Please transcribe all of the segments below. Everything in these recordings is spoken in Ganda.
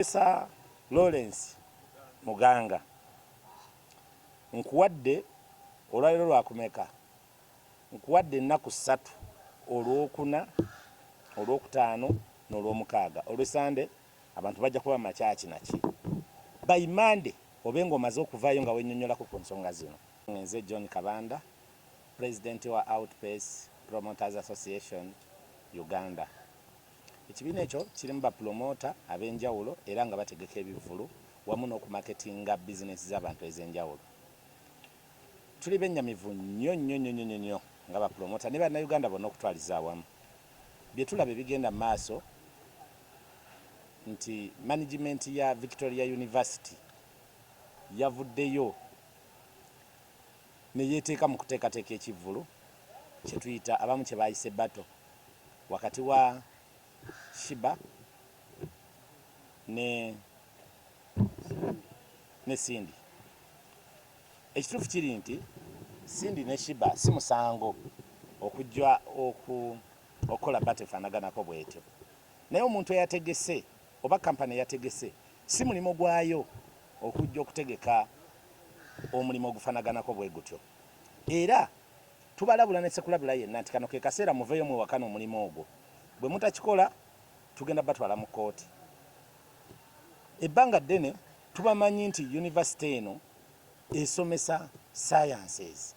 Professor Lawrence Muganga, nkuwadde olwaleero lwakumeka? Nkuwadde ennaku ssatu, Olwokuna, Olwokutaano n'Olwomukaaga. Olw'Essande abantu bajja kuba mu makyaki naki. By Monday obe ng'omaze okuvaayo nga wennyonnyolako ku nsonga zino. Nze John Kabanda, Pulezidenti wa Outpace Promoters Association Uganda. Ekibiina ekyo kirimu bapulomoota ab'enjawulo era nga bategeka ebivvulu wamu n'okumaketinga bizinensi z'abantu ez'enjawulo. Tuli bennyamivu nnyo nnyo nnyo nnyo nnyo nga bapulomoota ne Bannayuganda bonna okutwaliza awamu bye tulaba ebigenda mu maaso nti management ya Victoria University yavuddeyo ne yeeteeka mu kuteekateeka ekivvulu kye tuyita abamu kye baayise battle wakati wa Sheebah ne Cindy. Ekituufu kiri nti Cindy ne Sheebah si musango okujja okukola battle efaanaganako bw'etyo naye omuntu eyategese oba kampani eyategese si mulimu gwayo okujja okutegeka omulimu ogufanaganako bwe gutyo era tubalabula ne ssekulabula yenna nti kano ke kaseera muveeyo mwewakane omulimu ogwo bwe mutakikola tugenda batwala mu kkooti. Ebbanga ddene tubamanyi nti yunivasite eno esomesa sciences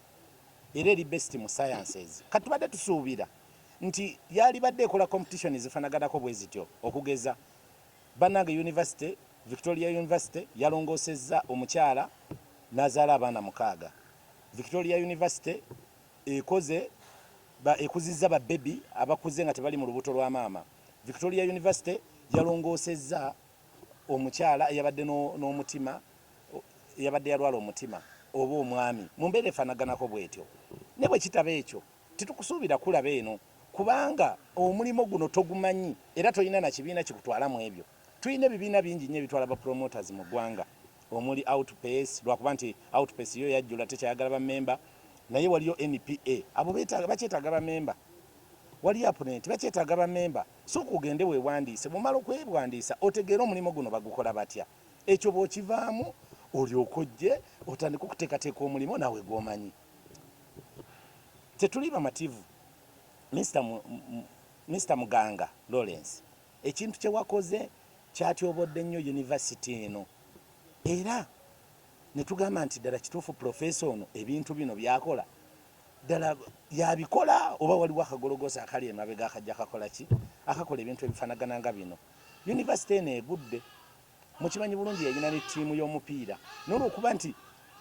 era eri best mu sciences kati tubadde tusuubira nti yalibadde ekola competition ezifanaganako bwe zityo okugeza Banange University, Victoria University yalongoosezza omukyala n'azaala abaana mukaaga. Victoria University ekoze ba ekuzizza ba bbebi abakuze nga tebali mu lubuto lwa maama. Victoria University yalongoosezza omukyala eyabadde n'omutima eyabadde yalwala omutima oba omwami mu mbeera efaanaganako bw'etyo. Ne bwe kitaba ekyo, Tetukusuubira kulaba eno kubanga omulimo guno togumanyi era tolina na kibiina kikutwala mw'ebyo. Tulina ebibiina bingi nnyo ebitwala ba promoters mu ggwanga omuli Outpace lwakuba nti Outpace yo yajjula tekyayagala bammemba naye waliyo NPA abo bakyetaaga bammemba, waliyo Apnet bakyetaaga bammemba. Sooka ogende weewandiise bw'omala okwewandiisa otegeere omulimu guno bagukola batya. Ekyo bw'okivaamu olyoke ojje otandike okuteekateeka omulimu naawe gw'omanyi. Tetuli bamativu Mister Muganga Lawrence ekintu kyewakoze kyatyobodde nnyo University eno era netugamba nti ddala kituufu Professor ono ebintu bino byakola ddala yabikola oba waliwo akagologoosi akali emabega akajja kakola ki akakola ebintu ebifanagana nga bino. University eno egudde. Mukimanyi bulungi yalina ne ttiimu y'omupiira naye olwokuba nti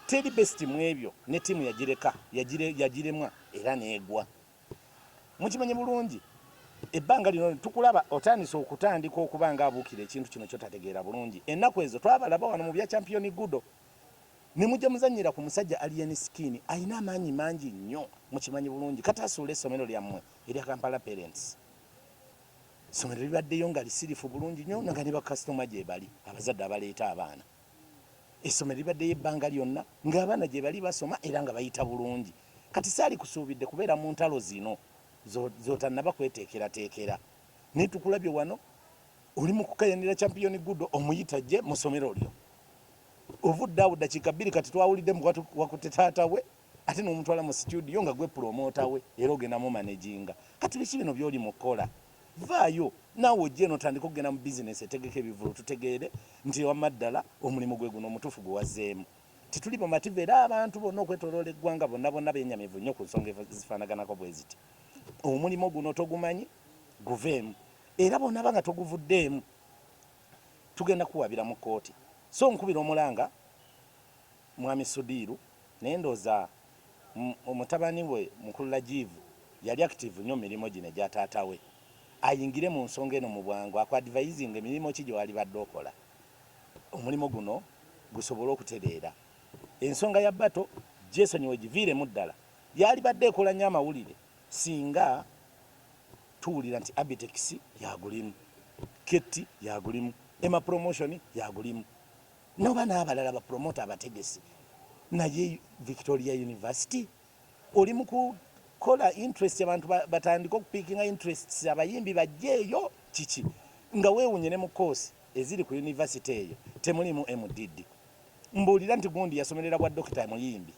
teri best mwebyo ne ttiimu yagireka yagiremwa era n'egwa. Mukimanyi bulungi ebbanga lino tukulaba otandise okutandika okuba nga abuukira ekintu kino kyotategeera bulungi. Ennaku ezo twabalaba wano mu bya Champion Gudo ne mujja muzannyira ku musajja Alien Skin alina amaanyi mangi nnyo mukimanyi bulungi kata asuule essomero lyammwe erya Kampala Parents. Essomero libaddeyo nga lisirifu bulungi nnyo nga ne bakasitoma gyebali, abazadde abaleeta abaana. Essomero libaddeyo ebbanga lyonna ng'abaana gyebali basoma era nga bayita bulungi. Kati saalikusuubidde kubeera mu ntalo zino z'otannaba kweteekerateekera. Naye tukulabye wano oli mu kukayanira Champion Gudo omuyite ajje mu ssomero lyo. Ovudde awo ddakiika bbiri kati twawulidde mbu wakutte taata we. Ate nomutwala mu situdiyo nga gwe promoter we era ogenda mumanaginga. Kati biki bino byoli mu kola? Vaayo naawe ojje eno otandike okugenda mu business etegeka ebivvulu tutegeere nti wamma ddala omulimu gwe guno omutuufu gwe wazzeemu. Tetuli bamativu era abantu bonna okwetoloola eggwanga bonna bonna benyamivu nnyo ku nsonga ezifaanaganako bweziti. Omulimu guno togumanyi guveemu era bw'onaaba nga toguvuddeemu tugenda kukuwaabira mu kkooti. So nkubira omulanga Mwami Sudiiru naye ndowooza mutabani we mukulu Rajiv yali active nnyo mu mirimu gino egya taata we ayingire mu nsonga eno mu bwangu aku advisinge mirimu ki gyewalibadde okola omulimu guno gusobole okutereera. Ensonga ya battle gyesonyiwe giviiremu ddala yalibadde ekola nnyo amawulire singa tuwulira nti Abitex yagulimu, KT yagulimu, Emma Promotion yagulimu. Noba n'abalala ba promoter abategesi naye Victoria University oli mukukola interest abantu batandike okupikinga interests abayimbi bajje eyo kiki nga wewunye ne mu course. eziri ku yunivasite eyo temulimu MDD. Mbuulira nti gundi yasomerera bwa dokita muyimbi.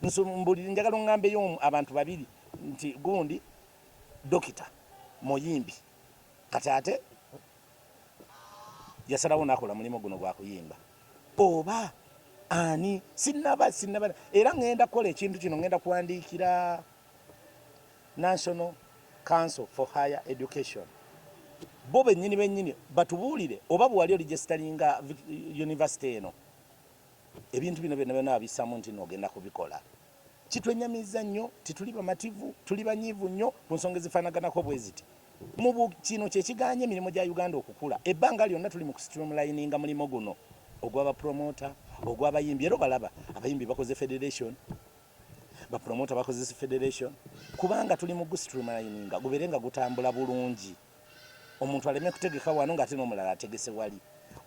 Mbuulira, njagala oŋŋambeyo abantu babiri nti gundi dokita muyimbi kati ate yasalawo n'akola mulimu guno gwa kuyimba oba ani. Sinnaba, sinnaba, era ŋŋenda kukola ekintu kino, ŋŋenda kuwandiikira National Council for Higher Education, bo bennyini bennyini batubuulire oba bwe wali oregisteringa university eno ebintu bino byonna byonna wabissamu nti noogenda kubikola. Kitwenyamizza nnyo, tituli bamativu, tuli banyiivu nnyo ku nsonga ezifaanaganako bwe ziti. Mu kino kye kigaanye emirimu gya Uganda okukula. Ebbanga lyonna tuli mu kustreamlininga mulimo guno ogw'abapromota, ogw'abayimbi, era obalaba abayimbi bakoze federation, bapromota bakoze federation, kubanga tuli mu gustreamlininga gubeere nga gutambula bulungi. Omuntu aleme kutegeka wano ng'ate n'omulala ategese wali.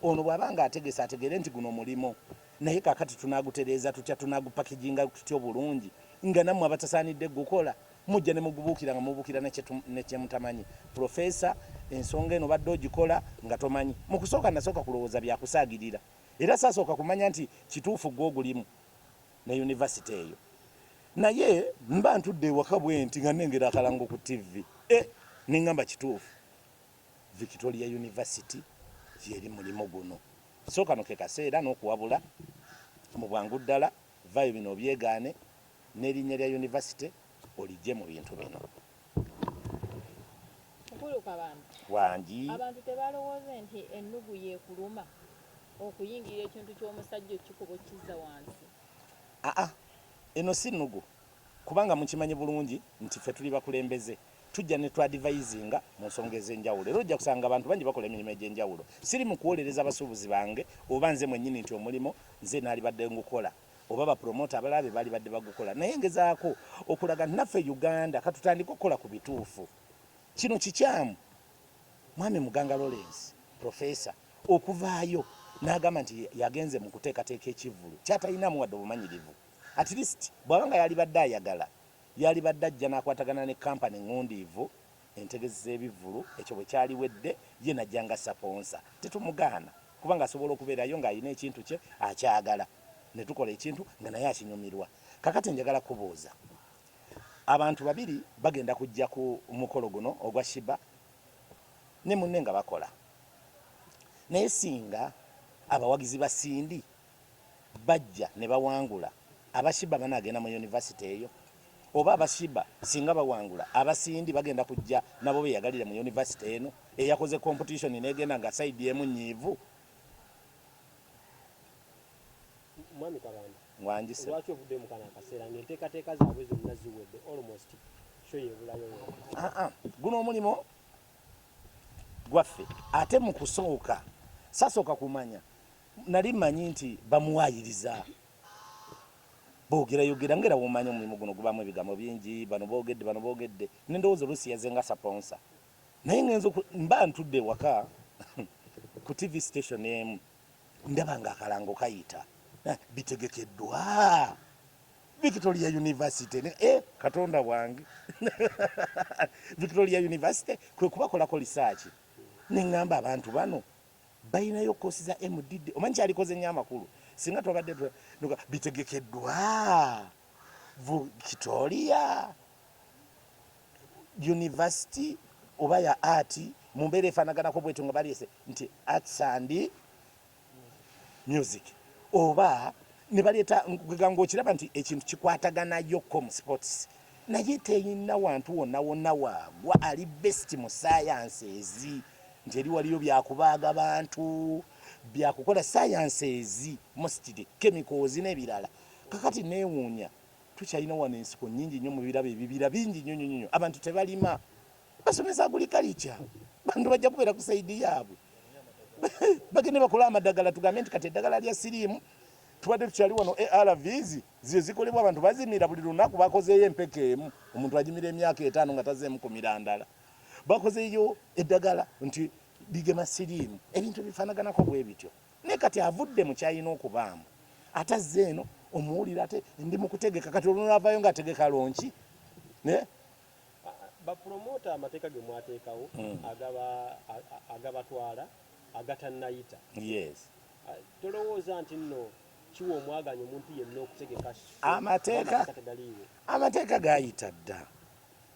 Ono bw'aba ng'ategese ategeere nti guno mulimo, naye kaakati tunaagutereeza tutya, tunaagupakiginga tutya obulungi nga nammwe abatasaanidde gukola mujja ne mugubuukira nga mubuukira ne kye mutamanyi. Professor, ensonga eno obadde ogikola nga tomanyi. Mu kusooka nasooka kulowooza bya kusaagirira era saasooka kumanya nti kituufu ggwe ogulimu ne yunivasite eyo. Naye mba ntudde ewaka bwenti nga nnengera akalango ku ttivvi, eh, ne ŋŋamba kituufu Victoria University y'eri mulimu guno. So kano ke kaseera n'okuwabula mu bwangu ddala, vvaayo bino obyegaane n'erinnya lya yunivasite oliggye mu bintu bino. Mukulu Kabanda, Wangi. Abantu tebalowooze nti ennugu y'ekuluma okuyingirira ekintu ky'omusajja okukikuba okukizza wansi? Aa, eno si nnugu kubanga mukimanyi bulungi nti ffe tuli bakulembeze, tujja ne twadivayizinga mu nsonga ez'enjawulo era ojja kusanga abantu bangi bakola emirimu egy'enjawulo. Siri mu kuwolereza basuubuzi bange oba nze mwennyini nti omulimu nze naalibadde ngukola oba bapulomoota abalala be baalibadde bagukola, naye ngezaako okulaga nti naffe Uganda katutandike okukola ku bituufu. Kino kikyamu Mwami Muganga Lawrence, Professor, okuvaayo n'agamba nti yagenze mu kuteekateeka ekivvulu ky'atalinamu wadde obumanyirivu. At least bw'aba nga yalibadde ayagala, yalibadde ajja n'akwatagana ne kkampani eŋŋundiivu entegesi z'ebivvulu, ekyo bwe kyaliwedde ye n'ajja nga saponsa. Tetumugaana kubanga asobola okubeerayo ng'alina ekintu kye akyagala ne tukola ekintu nga naye akinyumirwa. Kaakati njagala kukubuuza, abantu babiri bagenda kujja ku mukolo guno ogwa Sheebah ne munne nga bakola, naye singa abawagizi ba Cindy bajja ne bawangula, aba Sheebah banaagenda mu yunivasite eyo? Oba aba Sheebah singa bawangula, aba Cindy bagenda kujja nabo beeyagalire mu yunivasite eno eyakoze competition n'egenda nga sayidi emu nnyiivu? Mwami Kabanda, Wangi ssebo. Lwaki ovuddeyo mu kano akaseera ng'enteekateeka zaabwe zonna ziwedde, almost show y'ebulayo yokka? Aa, guno omulimu gwaffe ate mu kusooka sasooka kumanya, nali mmanyi nti bamuwaayiriza boogerayogera ng'era bw'omanyi omulimu guno gubaamu ebigambo bingi, bano boogedde, bano boogedde, ne ndowooza oluusi yazze nga saponsa. Naye ngenze mba ntudde ewaka ku TV station emu ndaba nga akalango kayita bitegekeddwa Victoria University. Katonda wange, Victoria University kwe kubakolako lisaaki ne ŋŋamba abantu bano balinayo koosi za MDD. Omanyi kyalikoze nnyo amakulu singa twabadde bitegekeddwa Victoria University oba ya art mu mbeera efaanaganako bwetyo nga baleese nti arts and music oba ne baleeta nga okiraba nti ekintu kikwataganayokko mu sports, naye teyina wantu wonna wonna waagwa ali best mu sciences nti eri waliyo byakubaaga bantu byakukola sciences mostly chemicals n'ebirala. Kakati neewuunya tukyalina wano ensiko nnyingi nnyo mu birabo ebibira bingi nnyo nnyo nnyo, abantu tebalima, basomesa agriculture, bantu bajja kubeera ku sayidi yaabwe bagende bakole amadagala, tugambe nti kati eddagala lya siriimu tubadde tukyali wano ARVs ze zikolebwa abantu bazimira buli lunaku, bakozeeyo empeke emu omuntu agimira emyaka 5 nga tazeemu kumira ndala, bakozeeyo eddagala nti ligema siriimu, ebintu ebifaanaganako bwe bityo. Naye kati avudde mu kyalina okubaamu ate azze eno omuwulira ate ndi mu kutegeka, kati olunavaayo ng'ategeka lonki ne Bapromota amateeka ge mwateekawo agabatwala. Agatannayita. Yes. Tolowooza nti nno kiwa omwaganya omuntu yenna okutegeka show Amateeka amateeka tegaliiwo? Amateeka gayita dda,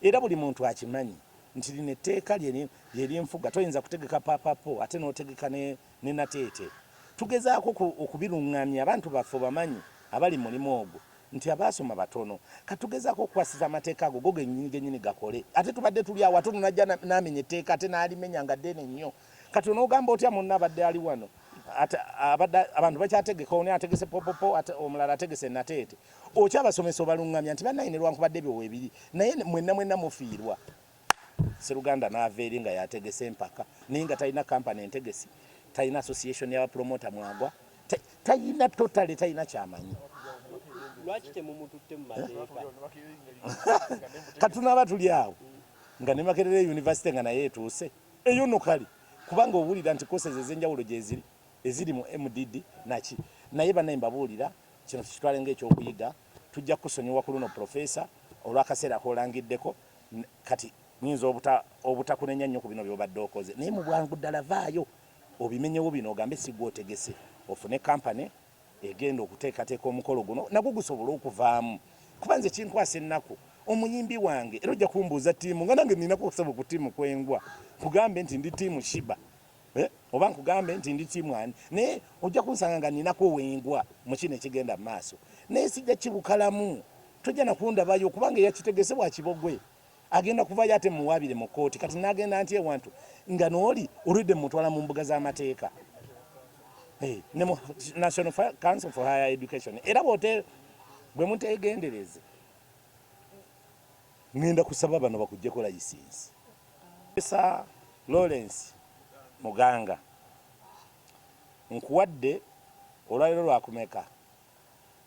era buli muntu akimanyi nti lino etteeka lye lyenfuga. Toyinza kutegeka papapo ate n'otegeka ne Nateete. Tugezaako okubiruŋŋamya abantu baffe, obamanyi abali mulimu ogwo nti abaasoma batono. Katugezaako okukwasiza amateeka ago go gennyini gennyini gakole. Ate tubadde tuli awo, ate ono najja n'amenya etteeka, ate n'alimenya nga ddene nnyo. Kati onoogamba otya munno abadde ali wano, ate abadde abantu bakyategeka, ono ategese popopo, ate omulala ategese Nateete. Okyabasomesa, obaluŋŋamya nti bannaye ne lwankubadde ebyo weebiri, naye mwenna mwenna mufiirwa. Sseruganda n'ava eri nga yategese empaka, naye nga talina kampani entegesi, talina association y'abapromota mwagwa, talina totally, talina kyamanyi. Lwaki temumututte mu mateeka? Katunaaba tuli awo nga ne Makerere University nga naye etuuse eyo no kale, kubanga owulira nti courses ez'enjawulo gyeziri eziri mu MDD naki. Naye bannaye mbabuulira, kino tukitwale ng'ekyokuyiga. Tujja kukusonyiwa ku luno, Professor, olw'akaseera k'olangiddeko. Kati nyinza obutakunenya nnyo ku bino by'obadde okoze, naye mu bwangu ddala vaayo obimenyewo bino, ogambe si ggwe otegese, ofune kampani egenda okuteekateeka omukolo guno nagwo gusobole okuvaamu, kuba nze kinkwasa ennaku omuyimbi wange. Era ojja kumbuuza ttiimu, nga nange ninako okusaba ku ttiimu kwengwa, nkugambe nti ndi ttiimu Shiba, eh? Oba nkugambe nti ndi ttiimu ani, naye ojja kunsanga nga ninako wengwa mu kino ekigenda mu maaso, naye sijja kibukalamu. Tojja nakundabayo, kubanga eyakitegese bwa kibogwe agenda kuvayo ate muwaabire mu kkooti. Kati nagenda nti ewantu nga nooli olwedde mutwala mu mbuga z'amateeka, hey, ne mu National Council for Higher Education. Era bwote bwe mutegendereze, ngenda kusaba bano bakuggyeko layisinsi. Professor Lawrence Muganga, nkuwadde olwaleero lwakumeka?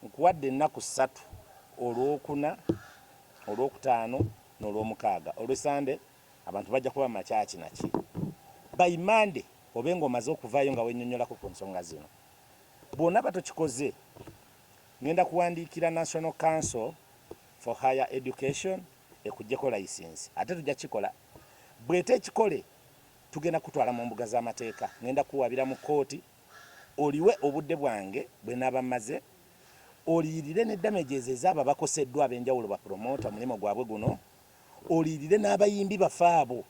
Nkuwadde ennaku 3, Olwokuna, Olwokutaano n'Olwomukaaga. Olwesande abantu bajja kuba mu makyaki naki. By Monday obe ng'omaze okuvaayo nga wennyonnyolako ku nsonga zino. Bw'onaaba tokikoze, ngenda kuwandiikira National Council for Higher Education ekuggyeko layisinsi. Ate tujja kukikola. Bw'eteekikole, tugenda kukutwala mu mbuga z'amateeka. Ngenda kukuwaabira mu kkooti, oliwe obudde bwange bwe naaba mmaze, oliyirire ne damages ezaabo abakoseddwa ab'enjawulo ba promoter omulimu gwabwe guno, oliyirire n'abayimbi baffe abo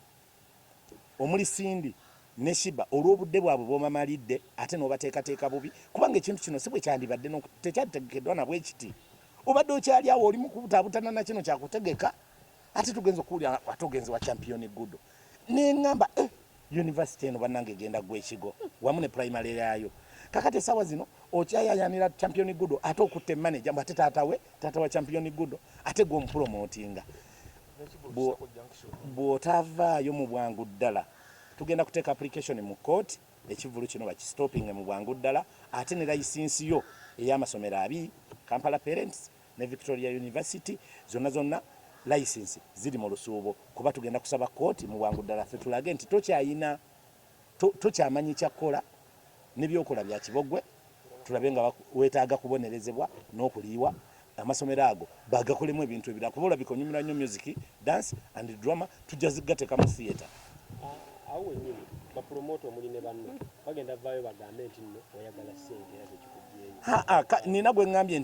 omuli Cindy ne Shiba olw'obudde bwabwe bw'omamalidde ate n'obateekateeka bubi, kubanga ekintu kino si bwe kyandibadde, tekyanditegekeddwa na bwe kiti. Obadde okyali awo oli mu kubutaabutana na kino kyakutegeka, ate tugenze okuwulira ate ogenze wa Champion Gudo. Ne ŋŋamba, eh, university eno bannange egenda ggwa ekigo wamu ne primary yaayo. Kakati essaawa zino okyayayanira Champion Gudo, ate okutte manager mbu ate taata we, taata wa Champion Gudo, ate gwe omupromotinga. Bw'otavaayo mu bwangu ddala, tugenda kuteeka application mu kkooti, ekivvulu kino bakistopinge mu bwangu ddala, ate ne layisinsi yo ey'amasomero abiri, Kampala Parents ne Victoria University, zonna zonna layisinsi ziri mu lusuubo, kuba tugenda kusaba kkooti mu bwangu ddala ffe tulage nti tokyayina, tokyamanyi kyakukola ne by'okola bya kibogwe, tulabe nga weetaaga kubonerezebwa n'okuliiwa amasomero ago bagakolemu ebintu ebirala, kuba olabika onyumirwa nnyo music, dance and drama, tujja gateeka mu theatre. Awo wennyini bapromoter omuli ne banno bagenda vaayo bagambe nti nno oyagala ssente era zekikuggyeyo. Nina gwe ŋŋambye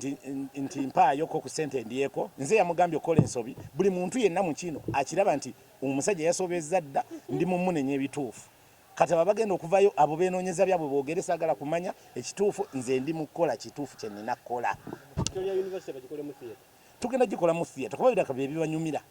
nti mpaayoko ku ssente ndyeko, nze yamugambye okukola ensobi. Buli muntu yenna mu kino akiraba nti omusajja yasobezza dda, ndi mu munenya ebituufu. Kati abo abagenda okuvayo abo benoonyeza byabwe boogere, saagala kumanya ekituufu, nze ndi mu kukola kituufu kye nnina kukola. Victoria University bagikolemu theatre. Tugenda gikolamu theatre kuba biraka bye bibanyumira.